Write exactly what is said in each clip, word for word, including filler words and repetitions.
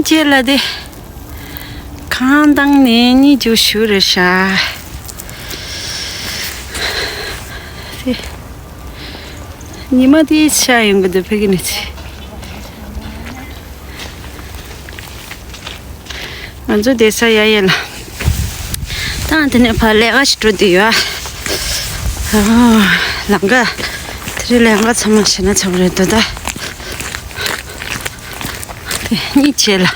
རྗེས་ལ་དེ། གང་བཏང་ནས་གཉིད་རྒྱུག་ཞུ་རེད་ཤག་དེ། ཉི་མ་དེ་ཤར་ཡོང་གི་འདུག་ཕ་གི་ནས་ཚེ། ང་ཚོ་བསྡད་ས་ཡ་ཡ་ལ། ད་དེ་ནས་ཕར་ལས་ཀ་ཞིག་འགྲོ་འདོད་ཡོད། ཨ། ལམ་ཁ། དེ་རིང་ལས་ཀ་ཚང་མ་བྱས་ན་ཚར་བ་རེད་འདུག་ད། དེ་གཉིད་བྱས་ལ།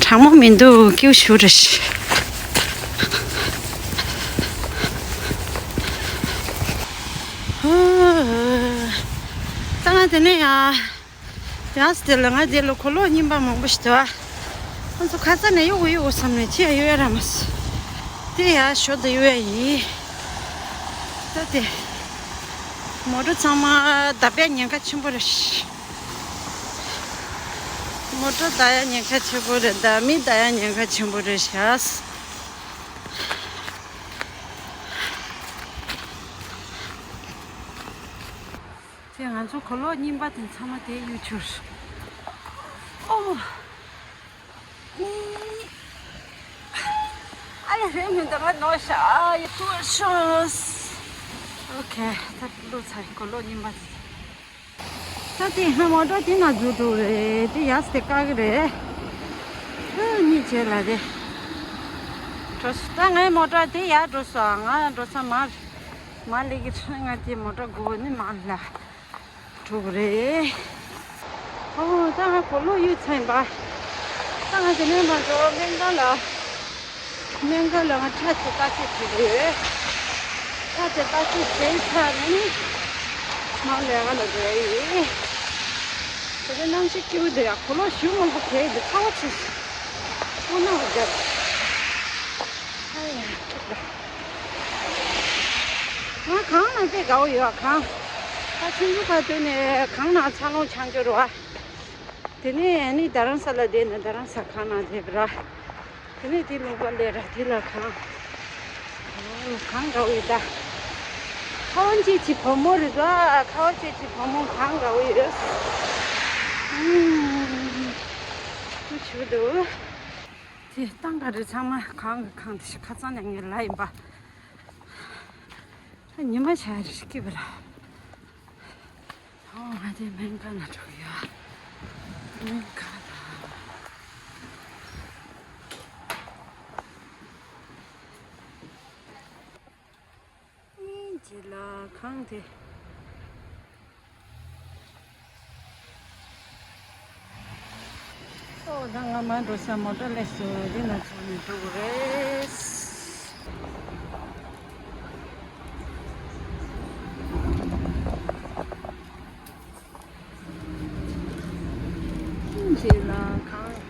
གྲང་མོ་མི་འདུག་སྐྱིད་ཞུ་རེ་ཞིག་ད་ང་དེ་ནས་ཡ། ཡང་སྟེ་ལ་ང་དེ་ལ་གོས་ལོག་རྙིང་པ་མང་པོ་ཞིག་འདུག་ང་ཚོ་ཁ་ས་ནས་གཡུག་གཡུག་བསམ་ནས་ཅི་ཡ་གཡུག་ཡ་ར་མ་སོང་། དེ་ཡ་ཞོ་ད་གཡུག་ཡ་ཡིན། ད་དེ། མོ་ཊ་ཚང་མ་བརྡབ་ཡ་ཉེན་ཁ་ཆེན་པོ་རེད། མོ་ཊ་བརྡབ་ཡ་ཉེན་ཁ་ཆེན་པོ་རེད་ད་མི་བརྡབ་ཡ་ཉེན་ཁ་ཆེན་པོ་རེད་ཤག་དེ་ང་ཚོ་གོས་ལོག་རྙིང་པ་དེ་ཚང་མ་དེ་གཡུག་ཆུར། ཨོ། ཨ་ཡ་རེད་མི་འདུག་ང་ནོར་ཤག་ཨ་ཡ་ཐུ་ཤོས། ཨོ་ཁེ། ད་ལོ་ཚར་གོས་ལོག་རྙིང་པ་དེ། ད་དེ་ཧ་མོ་ཊ་དེ་ན་འཛུལ་འགྲོ་རེད་དེ་ཡ་སྟེ་བཀག་གི་རེད། ཨ་གཉིད་བྱས་ལ་རེད། འགྲོ་སོང་ད་ངའི་མོ་ཊ་དེ་ཡར་འགྲོ་སོང་ང་འགྲོ་ས་མར། མ་ལེགས་ཀྱི་ཚོད་ང་དེ་མོ་ཊ་སྒུག་ནི་མ་ལ་འགྲོ་གི་རེད། ཨོ་ད་ང་གོས་ལོག་གཡུག་ཚར་ཡིན་པ། ད་ང་དེ་ནས་མ་འགྲོ་སྨན་ཁང་ལ། སྨན་ཁང་ལ་ང་ཁྲག་དེ་བརྟག་དཔྱད་བྱེད་ཀྱི་ཡོད། ཁྲག་དེ་བརྟག་དཔྱད་བྱས་ཚར་ནས་མ་ལས་ཀ་ལ་འགྲོ་ཡ་ཡིན། དེ་ཚོ་གནམ་གཤིས་སྐྱིད་པོ་འདུག་ཡ་གོས་ལོག་ཞུ་མང་པོ་གས་འདུག་ཚ་བ་ཆེ་ཤི། ཨོ་ན་འོ་རྒྱབ། ཨ་ཡ་ཁྱོད་ལ། ང་གངས་ནང་དཔེ་དགའ་བོ་ཡོད་གངས། ད་ཆུང་ཆུང་ཁ་ཐོན་ནས་གངས་ནང་ཚ་ལོང་ཆང་སྐྱོར་བ། དེ་ནས་ཨ་ནི་རྡ་རམ་ས་ལ་བསྡད་ནས་རྡ་རམ་ས་གངས་ནང་བསྡད་པ་ར། དེ་ནས་དེ་ལུང་པ་ལས་ར་དེ་ལ་གངས། ཨོ་གངས་དགའ་བོ་ཡོད་ད། ཁ་བ་ཅེ་ཅི་བུ་མོ་རེད་ད་ཁ་བ་ཅེ་ཅི་བུ་མོ་གངས་དགའ་བོ་ཡོད། ཨུམ། ཅི་ཞུ་འདུག་དེ་སྟངས་ག་རེ་ཚང་མ་གངས་ཀྱི་གངས་དེ་ཤི་ཁ་ཚང་ནས་ངས་ལ་ཡིན་པ། ཉི་མ་ཆ་རེ་སྐྱིད་པ་ར། ཨོ་ང་དེ་སྨན་ཁང་ན་འགྲོ་གི་ཡོད། སྨན་ཁང་ལ། ཨིན་ཇི་ལ་གངས་དེ། ཨོ་ད་ང་མ་འགྲོ་ས་མོ་ཊ་སླེབས་སོང་འདི་ན་ཚོ་ནས་འགྲོ་དགོས་རེད། ཨིན་ཇི་ལ་གངས།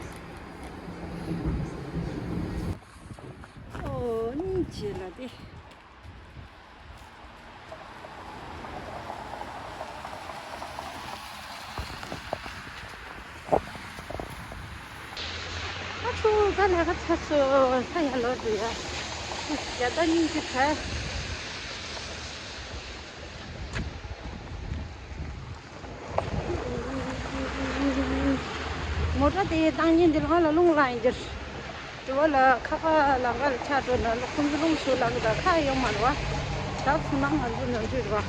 ཨོ་ཨིན་ཇི་ལ་དེ། ཨ་ཆུ་ད་ལས་ཀ་ཚར་སོང་ད་ཡར་ལོག་འགྲོ་ཡ། ཡ་ད་སྙིང་རྗེ་ཚ། མོ་ཊ་དེ་བཏང་ཉིན་འདི་ལ་ང་ལ་རླུང་ལངས་ཡིན་འདིར། དྲི་བ་ལ་ཁ་པར་ལམ་ཁ་ལ་ཆགས་འགྲོ་ན་ལོ་ཁོང་ཚོ་རླུང་ཞུ་ལམ་གྱི་ད་ཁ་ཡོང་མ་རེད་བ། ད་ཚུར་ནང་ང་ཚོ་ནང་འཁྲུག་རེད་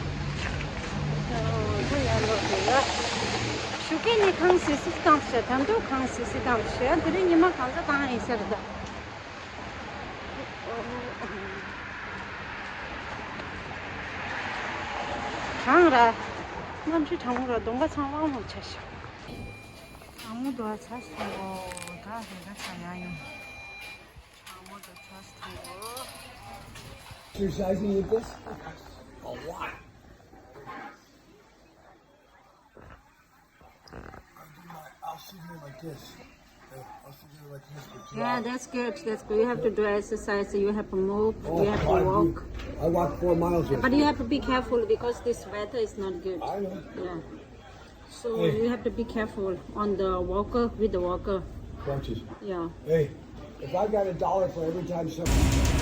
བ། ཁོ་ཡར་ལོག་འགྲོ་ཡ། ཞོགས་ཀས་ནས་གངས་སིལ་སིལ་བཏང་ཤག་ད་དུང་གངས་སིལ་སིལ་བཏང་ཤག་དེ་རིང་ཉི་མ་གང་ས་བཏང་ཡིན་ས་རེད་ད། གངས་ར། གནམ་གཤིས་གྲང་མོ་ར་གདོང་པ་ཚང་དབང་མོ་ཆ་ཤག་གྲང་མོ་འདུག་ཨ་ཚ་སོང་ཨོ་ད་རེ་ད་ཚ་ཡང་ཡོང་། གྲང་མོ་འདུག་ཚ་སོང་ཨོ། Exercising with this? A lot. I'll do my, I'll sit here like this. Yeah, I'll sit here like this for two Yeah, hours. That's good. That's good. You have to do exercise. You have to move. Oh, You have to I do. Walk. I walk four miles But you yesterday. Have to be careful because this weather is not good. I know. Yeah. So Hey. You have to be careful on the walker, with the walker. Crutches. Yeah. Hey, if I got a dollar for every time someone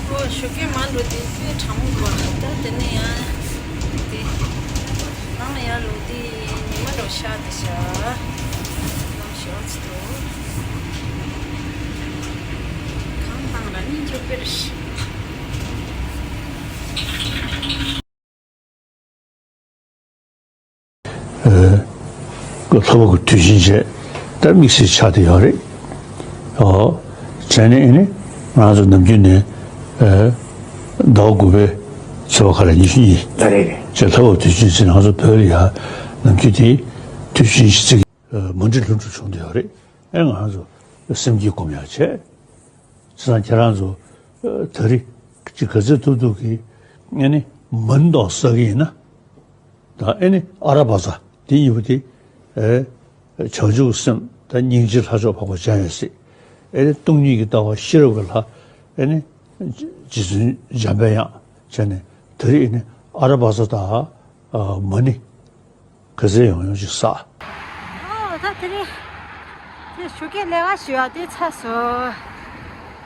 ཨོ་ཞོགས་ཀས་མ་འགྲོ་དེ་དཔེ་གྲང་མོ་འདུག་ད་དེ་ནས་ཡང་དེ་ནང་ལ་ཡར་ལོག་དེ་ཉི་མ་འགྲོ་ཤག་དེ་ཤག་གང་བཏང་ར་ནི་འཇོག་པེ་རེད། ལྷ་བབས་ཀྱི་དུས་ཆེན་བྱས་ད་དམིགས་བསལ་ཆགས་བསྡད་ཡོད་རེད། ཨོ། བྱས་ནས་ཨེ་ནི་ང་ཚོ་ནམ་རྒྱུན་ནས་ཟླ་བ་དགུ་པའི་ཚེས་པ་ག་རེ་ཉི་ཤུ་གཉིས། ད་རེད་རེད། བྱས་ལྷ་བབས་དུས་ཆེན་ཟེར་ང་ཚོ་བོད་ལ་ཡ་ནམ་རྒྱུན་དེ་དུས་ཆེན་ཞིག་བརྩི་གི་མ་འགྲིག་ལྷུན་གྲུབ་བྱུང་བསྡད་ཡོད་རེད། ཨེ་ང་ཚོ་སེམས་བསྐྱེད་སྒོམ་ཡག་བྱས། བྱས་ཙང་ཁྱེད་རང་ཚོ་ད་རེས་ཅིག་ག་ཚོད་ཐུབ་ཐུབ་ཀྱིས་ཨེ་ནི་མ་ཎི་དང་བསགས་ཀྱི་ཡིན་ན། ད་ཨེ་ནི་ཨ་ར་བ་ཙ་དེ་གཉིས་པོ་དེ་ཨེ་བྱང་ཆུབ་སེམས་དང་སྙིང་རྗེ་ལྷ་མཆོག་འཕགས་པ་འཇམ་དབྱངས་སྲས། ཨེ་ནི་སྟོང་ཉིད་ཀྱི་ལྟ་བ་ཤེས་རབ་ཀྱི་ལྷ། ཨེ་ནི་རྗེ་བཙུན་འཇམ་པའི་དབྱངས་བྱས་ནས་ད་རེས་ཨེ་ནི་ཨ་ར་བ་ཙ་དང་མ་ཎི་ག་ཚོད་ཡོང་ཡོང་ཅིག་བསགས། ཨོ་ད་དེ་རིང་དེ་ཞོགས་ཀས་ལས་ཀ་ཞུ་ཡག་དེ་ཚར་སོང་།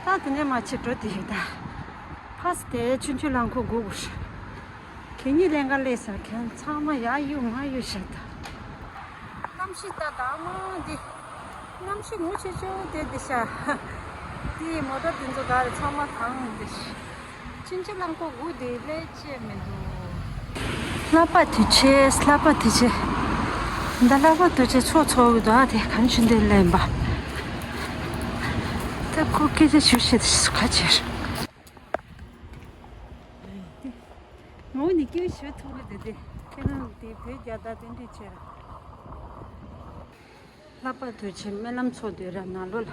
ད་དེ་ནས་མར་ཕྱིར་འགྲོ་དེ་ཡོད་ད། ཕར་ཚུར་དེ་ཆུང་ཆུང་རླངས་འཁོར་སྒུག་དགོས་རེད། གད་སྙིགས་ལེན་ག་སླེབས་ས་མཁན་ཚང་མ་ཡར་གཡུག་མར་གཡུག་བྱས་ད། གནམ་གཤིས་ད་དྭངས་མོ་འདི། གནམ་གཤིས་ངོ་ཆེ་ཆེ་བོ་དེ་འདི་ཤ། དེའི་མོ་ཊ་དེ་ཚོ་ག་རེ་ཚང་མ་གང་འདི་ཤ། ཕྱིན་ཆད་རླངས་འཁོར་སྒུག་དེ་ལས་བྱས་མི་འདུག་ལྷག་པ་དུས་ཆེ་ལྷག་པ་དུས་ཆེ། འདི་ལྷག་པ་དུས་ཆེ་ཚོགས་ཚོགས་གི་འདུག་ཨ་དེ་གང་ཕྱིན་དེ་ལེན་པ། ད་ཁོ་སྐད་ཆ་ཞུ་ཤེས་དེ་ཁ་ཆེར། ངོ་ནི་སྐྱོན་ཞུ་ཐུབ་ལ་དེ་དེ་ཁྱེད་རང་དེ་བོད་རྒྱ་དར་དེ་འདྲས་བྱས་ར། ལྷག་པར་དུ་ཆེ་སྨོན་ལམ་ཚོགས་སྡོད་ར་ནང་ལོ་ལ།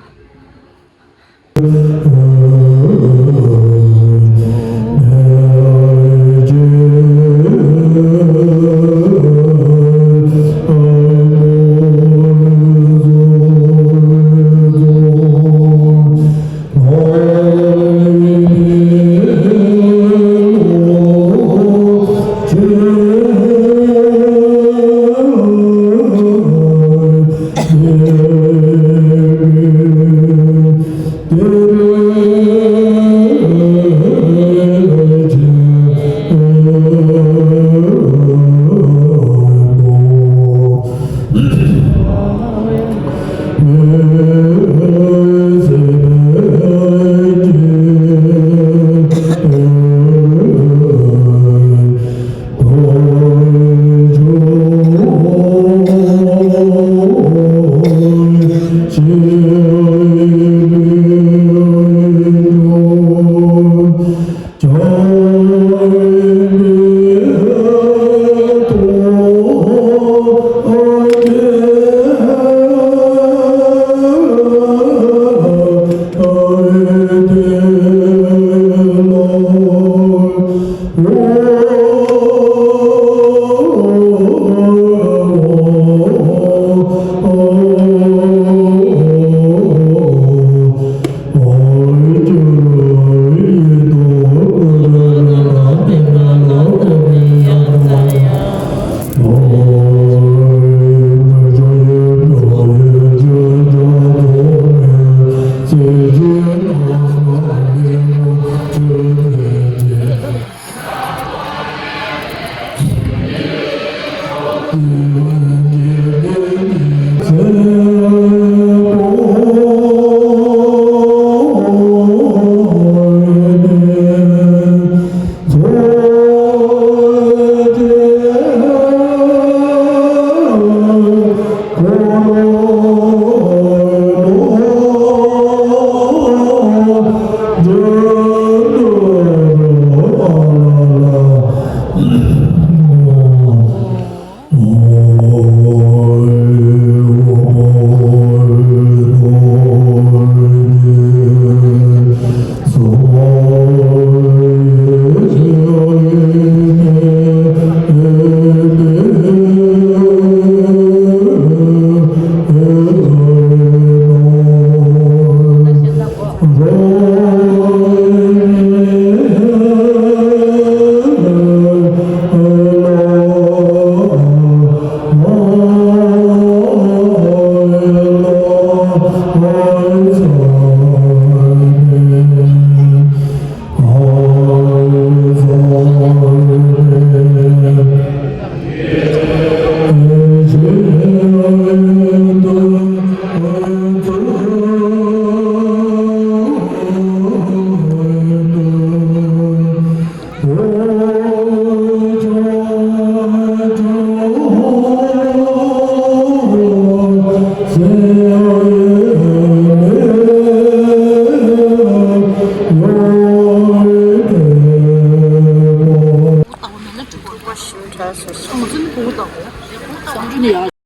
ད་སོ་སོ་ཚོ་ནི་བུ་དང་བུ། ཞང་ཀྲུའུ་ནི་ཡང་